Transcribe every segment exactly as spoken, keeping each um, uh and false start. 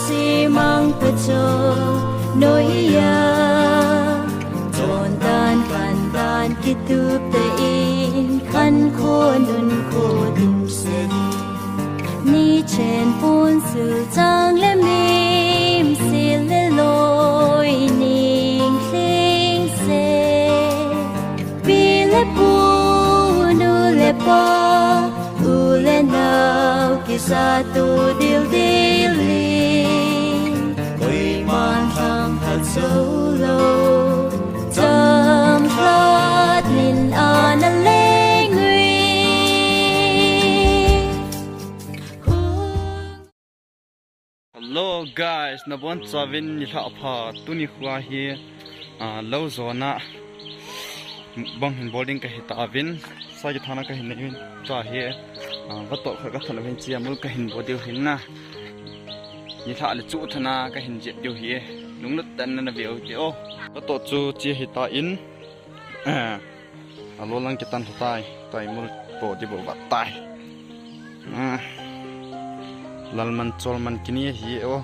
Simang pacho noia, chondan kandan kitup te in, khankho nunkho dimset. Nichen pun sulchang le mimsil le loi ningthing se. Pi le pu, nu le pa, u le nao, kisatu dildil in. Koiman thangthat jou lou, cham khat nin ana leng ui. Hello guys, nabonchauvin nilhah pha. Tuni khoa hi, ah, lou jona mukbang hin bol ding kahi tauvin, sa kithana kahin nei uvin. Tua hi, ah, vatoh khat kathon uvin, chia mul kahin bol diu hin na. Nilhah le chuh thana kahin jep diu hi. Lunglut tah in nana ve uvin te o. Vatoh chu chia hitan. Eh, alo lang kitan lha tai, tai mul to di bo bat tai. Ah, lal man chol man kini hi o.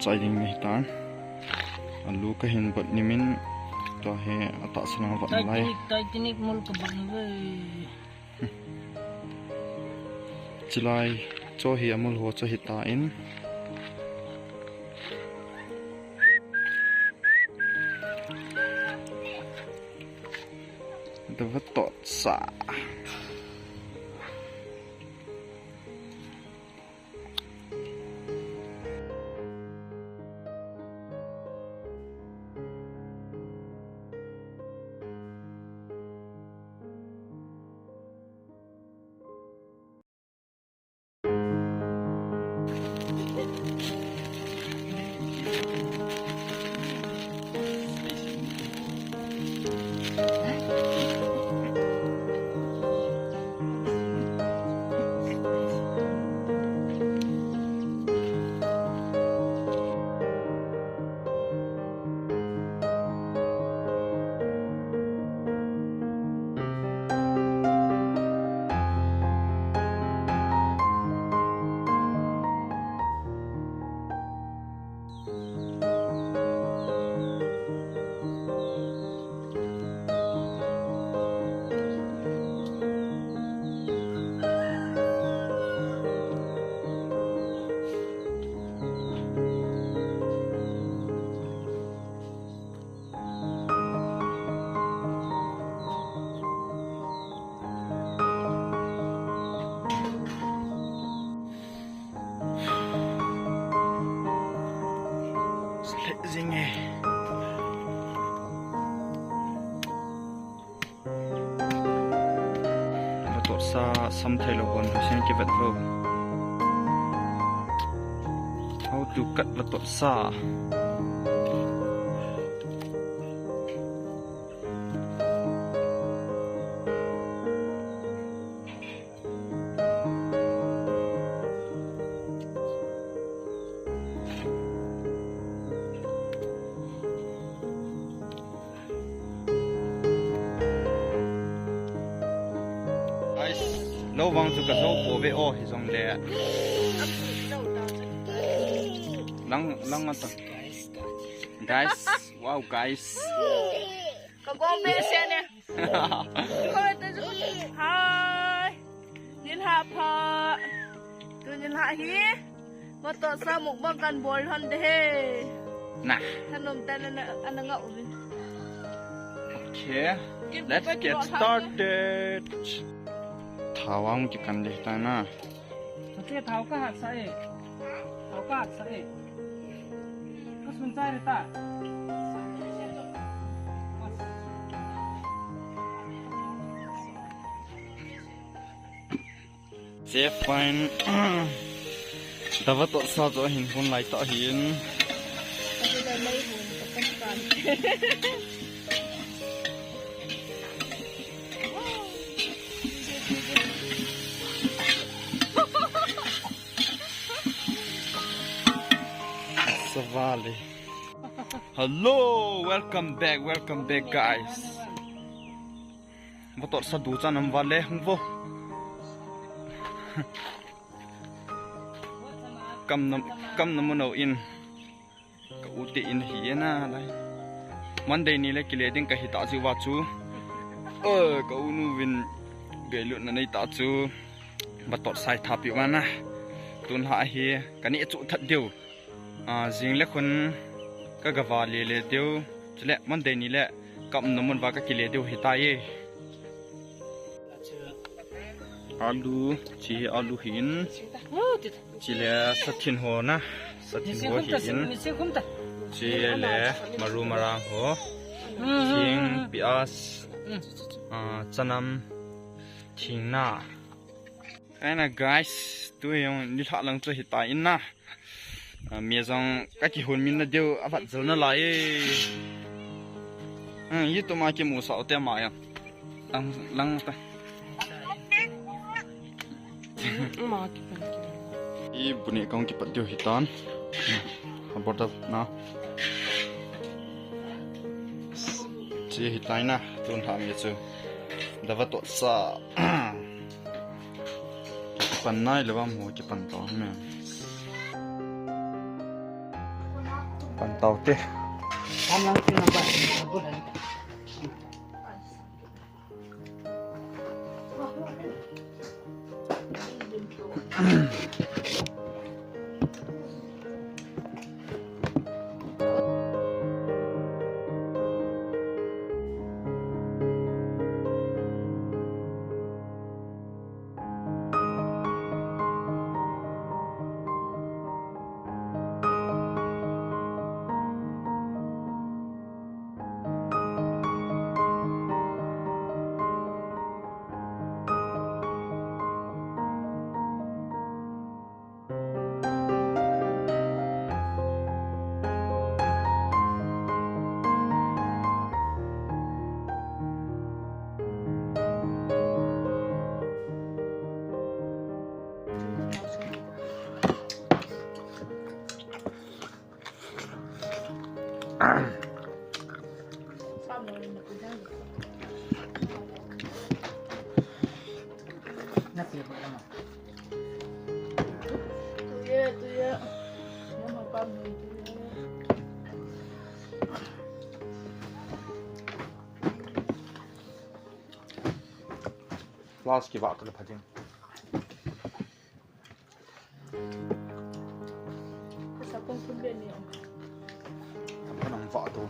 Chai ding ahi tan. Alu kahin bot nimin, tua hi atahsan a vat nalai. Titanic, Titanic mol kabot nave. Chilai cho hi amol ho cho hitan. Dava tot sa. Sleh jing e. Vatoh sa sam thei lou hon, husien kivet vo. How to cut vatoh sa. Guys, lou vang chu ka jou pouve o, hijongle. Lang, lang ata. Guys, wow, guys. Ka gong behseh ne. Hi. Nilhah pha. Tu nilhah hi. Vatoh sa mukbang kan bol hon de he. Nah. Thanom tah in ana, ana ngah uvin. Okay. Let's get started. Thao ang kikan de ta na. Ate thao ka hat sa e. Thao ka hat sa e. Ka sun chai re ta. Chef pa in. Dava toh sa toh hin hun lai tah hin. Savali. Hello, welcome back, welcome back, guys. Vatot sa du chan am vale hung vo. Kam na, kam na mun au in. Ka u te in hi e na lai. Monday ni le kile ding ka hi ta ji va chu. Ơ, ka u nu vin gailut na nei ta chu. Vatot sai tha pi va na. Tun ha hi ka ni chu that deu. A, jing le khun ka ga va le le deu. Chule Monday ni le kam na mun va ka kile deu hi ta ye. Alu, chi alu hin. Chile sathin ho na. Sathin ho hin. Chile maru marang ho. Thing, pias, a, chanam, thing na. Kaina guys, tu jong nilhah lang chu hi ta in na. A, mi jong ka kihon min na deu a vat jel na lai e. Hmm, YouTube ma kimu sa u te ma ya. Lang, lang ta. Ma kipan. I bu ni kong kipat deu hi tan. A bor da na. Chi hi tai na, tun ha mi chu. Dava toh sa. Kipan nai le va mu kipan to me. Pan tau te. Last ki ba ka pha ding. Kan ang va to.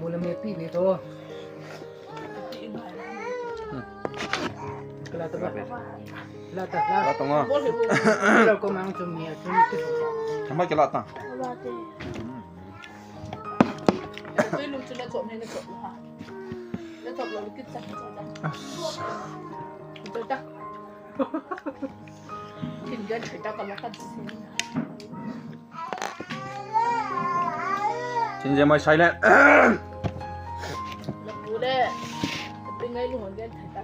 Bula me pi ve to. Kala ta ba. Kala ta la. Kala ta ma. Kala ko mang chum ni a chum ti. Kama kala ta. Kala te. Tui lum chu na chop ne na chop ha. Na chop lo ki cha cha. Cha cha. Kin gan cha cha ka la ka. Chin je mai sai le. Na pu le. Pi ngai lu hon gan cha cha.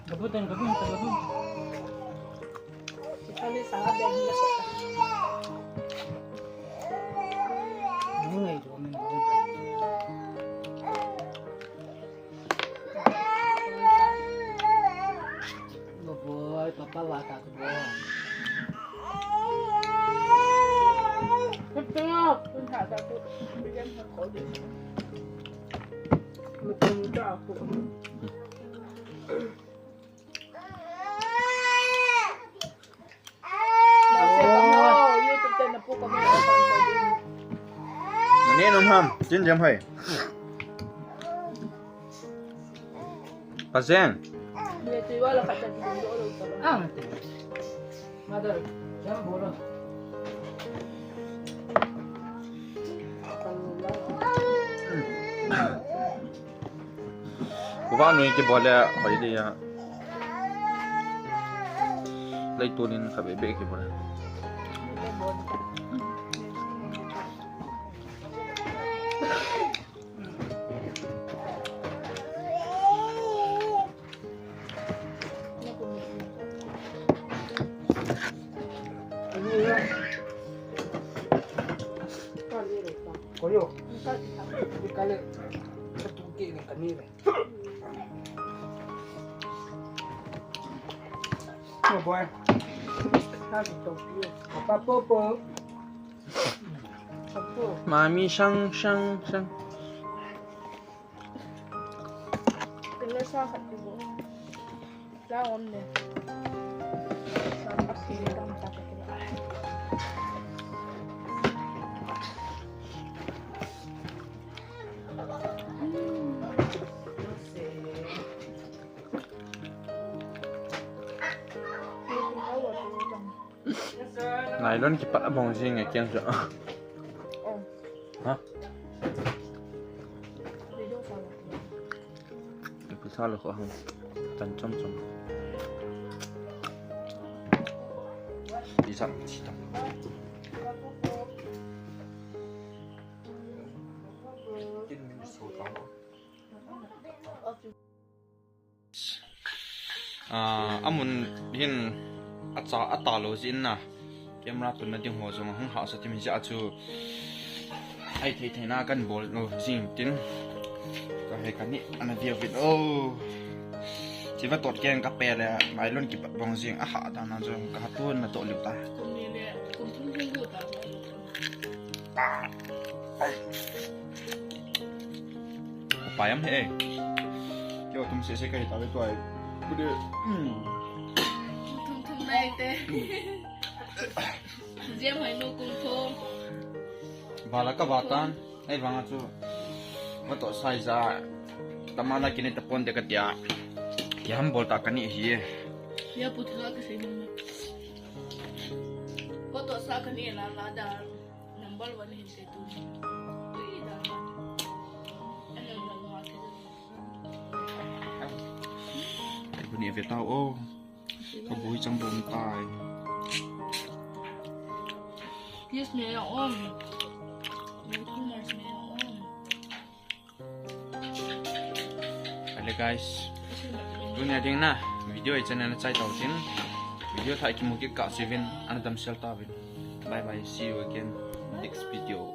Ka bu tang ka bu tang ka bu. Nani num ham, chin jam hai. Paseng. Ah, mother, jam bolo. Kuva nui kibol le hoi di ya. Lei tunin kha be be kibol. Koyo. Ni kale. Katuki ni kanile. Oh boy. Papa Popo. Mami, shang, shang, shang. Kena sa khat tu bo. Sa om ne. Sa khat tu bo. Nylon kipat abong jing e kiang chu. Ha? Pisa lo ko hang. Tan chom chom. Pisa chi tam. Kin min so tam. Ah, amun hin acha, ata lo jin na. Camera tunna ding ho jong hung hahsa tim jeh a chu. Ai thei thei na kan bol lo jing tin. Ka he ka ni ana dia vin. Oh. Chiva tot keng ka pe le, nylon kipat bong jing a ha ta na jong ka ha tun na to liu ta. Kum ni le, kum thum thum gu ta. Payam he. Kyo tum se se kai ta ve tuai. Kude. Hmm. Thum thum nai te. Jia mai no kum thum. Bala ka batan. Ai vang chu. Mato sai ja. Tamala kini tapon de ka tia. Ki ham bol ta kani hi. Ya pu thila ka sei mo. Mato sa kani la la da. Number one hin te tu. Tui da. Ano na lo ate. Ai bu ni ve tao o. Ka bui chang bom tai. Yes, me on. Me too much, me on. Hello guys. Tunia ding na video i channel na chai tau tin. Video thah kimu kit kah sivin ana damsel tauvin. Bye bye. See you again next video.